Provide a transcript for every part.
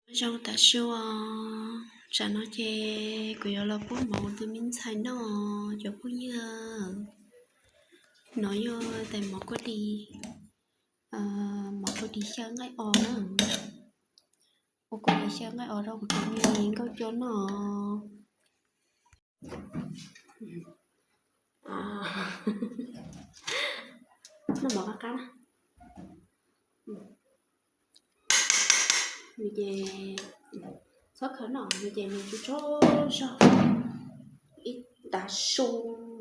Nyob zoo tam su os, tsam no ces kuv yuav los pub mov rau tus me ntxhais noj, cov phooj ywg. No yog tais mov kuaj dis, mov kuaj dis xyaw nqaij os na. Ua kuaj dis xyaw nqaij os rau kuv tus me nkauj cuab noj. Noj mov qab qab na. Nws ces txhob khaws noj, nws ces nws tsuag tsuag zog, ib tav su,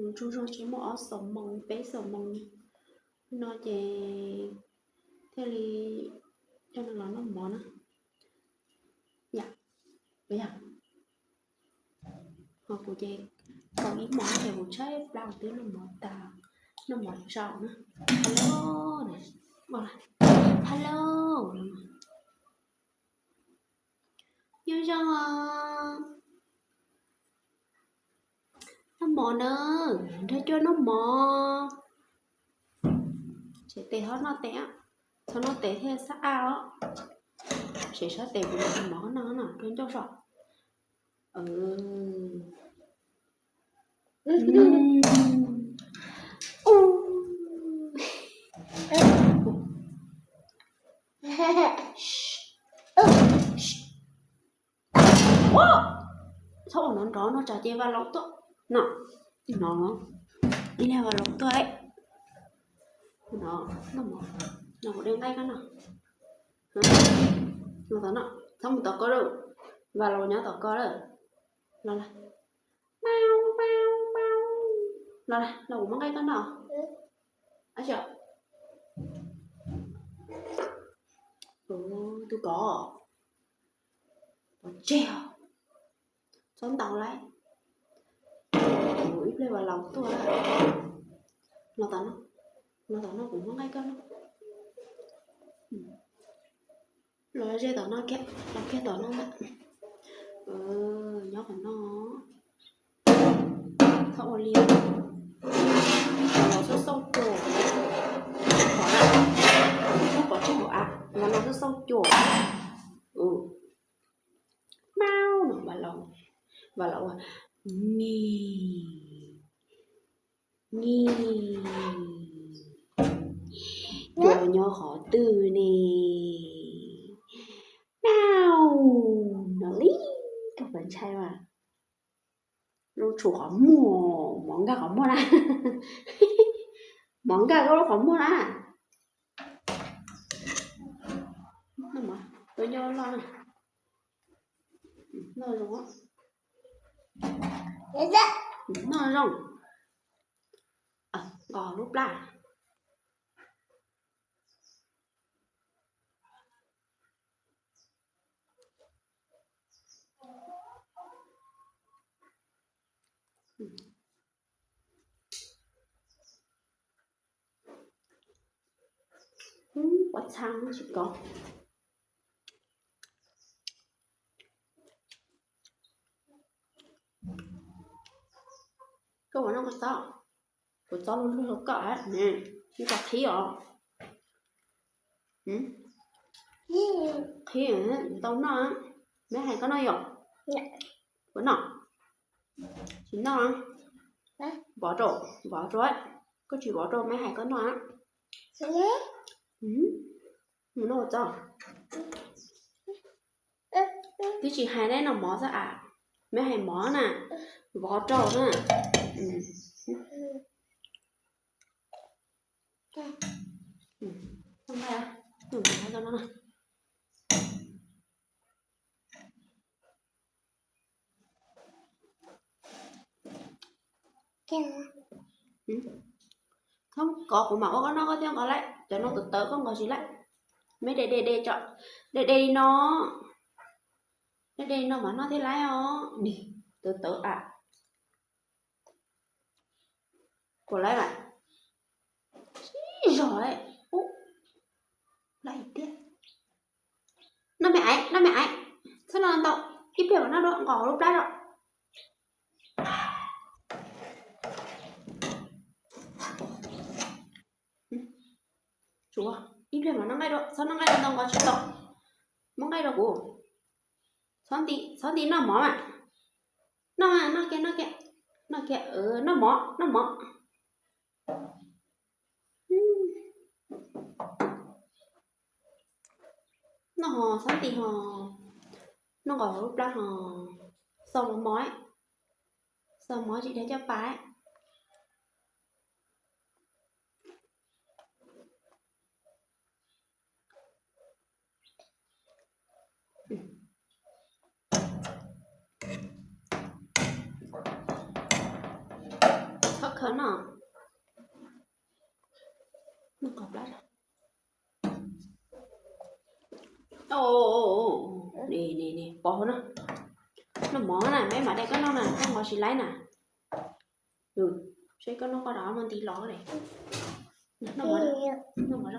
nws tsuag zog tsis muaj ob xuab moos peb xuab moos no ces thiaj li coj nws los noj mov na. Yam, yam. Ho kuv ces kaus ib mov ces kuv tshaib plab twb noj mov tas, noj mov tsaus na. Hello, hello. Nyob zoo os. Noj mov na, nrog cuab noj mov. Sev tes ho noj tes, txhob noj tes thiaj xab ab os. Sev sab tes kuv noj mov no, nrog ncauj so. Txhob ua nrov nrov no tsam ces Vas Laus tuaj no. No, ib leeg Vas Laus tuaj no. No, kuv de nqaij koj noj. No tom no, txhob mus tom ko lawm. Vas Laus nyob tom ko lawm. Los, los, los kuv muab nqaij koj noj. Tus kov, pov tseg os. Txhob ntaus lawm. Ib pliag Vas Laus tuaj. Los tom no, los tom no kuv muab nqaij koj noj. Los ze tom no kiag, los kiag tom no ntag. Nyob qhov no. Txhob ua li. Los xauj xauj cuam. Pov tseg hauv av, los xauj xauj cuam. Mau no, Vas Laus, Vas Laus ua, ni, ni, cov nyob qhov twg ne? Mau no li, koj puas ntshai mas? Lub tshum qhov muag, mov nkag qhov muag na. Mov nkag koj lub qhov muag na. Tua nyob loj na. Noj zoo, noj zoo. Nqos lub plab. Ua txha tsis kov. Koj ua noj koj txob, kuv txob luag luag rau koj, ib qho qhib os. Qhib, tau noj. Meb hais koj noj yom? Puas noj? Tsis noj. Vov rau, vov rau. Koj tsis vov rau meb hais koj noj. Mus noj txob. Twb tsis hais ne, noj mov xwb as. Meb hais mov na, vov rau na. Txhob kov, kuv mam ua koj noj koj thiaj nqos lawm. Cov no tawv tawv koj nqos tsis lawm. Meb de de de tso, de de li no, de de li no mas noj thiaj lawm os. Tawv tawv as. Puas lawm mas? Sib zog lawm. Ub, lawm tiag. Noj me aiv, noj me aiv, txhob noj ntau, ib pliag mam noj dua, nqos hauv lub plab os. Tsuav, ib pliag mam noj nqaij dua, txhob noj nqaij ntau, nqos tsis tau. Muab nqaij rau kuv. Txhob nti, txhob nti, noj mov mas. Noj, noj kiag, noj kiag, noj kiag, noj mov, noj mov. Noj ho txhob nti ho, noj nqos lub plab ho, xaus mov, xaus mov tsis dhia coj pa. Txhob khawb no. Noj qos plab. Pov hauv no. Noj mov na, meb mam de koj noj na, koj nqos tsis laib na. Seb koj noj koj rau muaj nti los li. Noj mov, noj mov.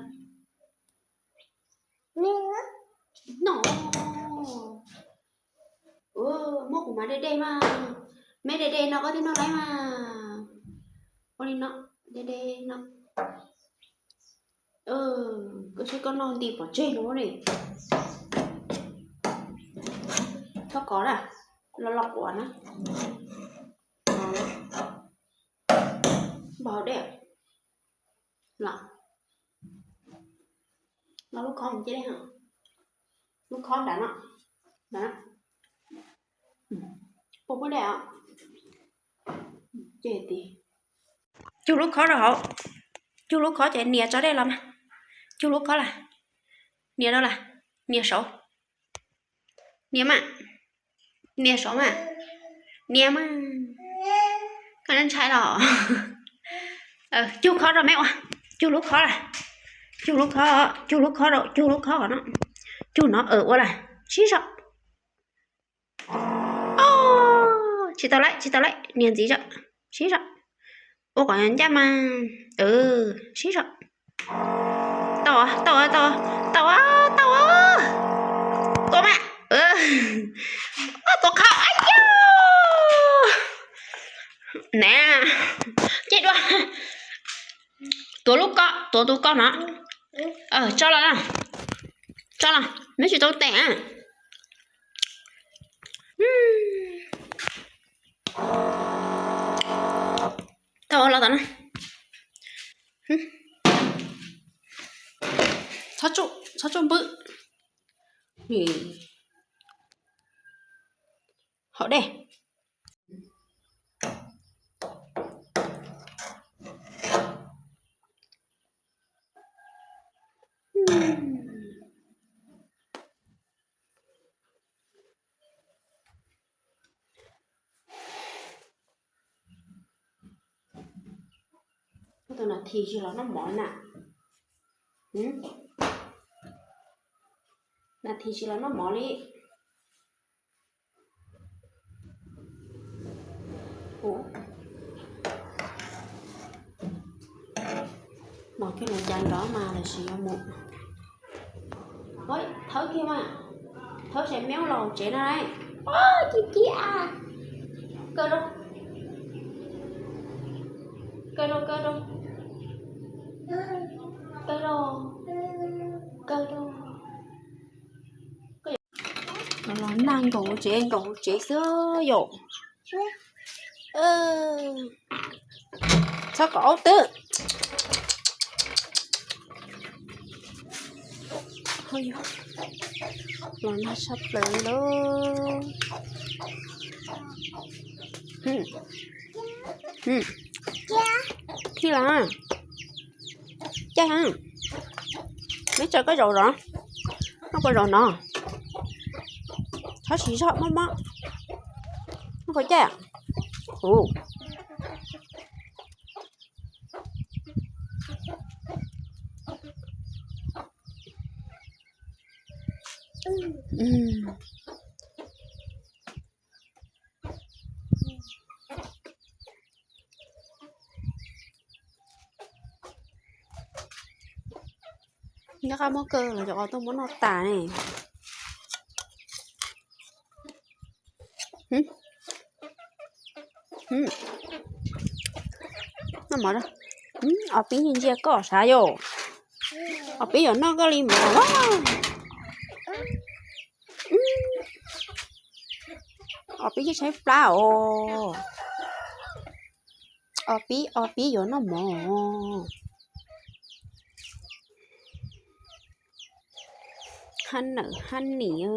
Noj. Muab kuv mas de de mas. Meb de de no koj thiaj noj laib mas. Ua li no, de de no. Koj seb koj noj nti pov tseg no ne. Txhob kov na, los los quav na. Npog hauv dej. Los, los lub khob mus cia dej, lub khob nrad no. Puas puab dej os? Cug lub khob rau hauv, cug lub khob ces nias tso dej los mas. Cug lub khob lawm, nias rau lawm, nias saud, nias mas, nias saud mas, nias mas. Koj ntshai los? Cug khob rau meb ua, cug lub khob lawm, cug lub khob, cug lub khob rau, cug lub khob no, cug no ua lawm, sib zog. Tsis tau lawm, tsis tau lawm, nias ntxiv zog, sib zog. Ua kom ncaj mas, sib zog. Tau, tau, tau, tau, tau. Tua mas. Tua khob, ab yog. Na, ceg dua. Tuav lub ko, tuav tus ko no. Tso los, tso los, neb tsis tau teem. Tau los tom no. Txhob tsuj npwb. Hauv dej. Tus nas this tsis los noj mov na. Nas this tsis los noj mov li. Los kiag lawv cas nrov mas lawv tsis yuav mus. Thawb kiag mas, thawb tseem meej los tsev na. Ci ci a. Kaw rau, kaw rau, kaw rau, kaw rau, kaw rau. Los nag nkaus hauv tsev, nkaus hauv tsev xwb yom. Txhob kom aub twb. Los nag tshaj plaws li lauj. Khi los, caij, neb tso koj zaum zov, koj puas zaum no? Txhob siv zog mob mob, koj puas caij? Ua Nyob qab muab kaw los cov qos tuaj muab noj tas ne. Noj mov, ob peb ntsia koj sav yom. Ob peb yuav noj koj li mov. Ob peb yeej tshaib plab os. Ob peb, ob peb yuav noj mov. Hab nawm hab nim.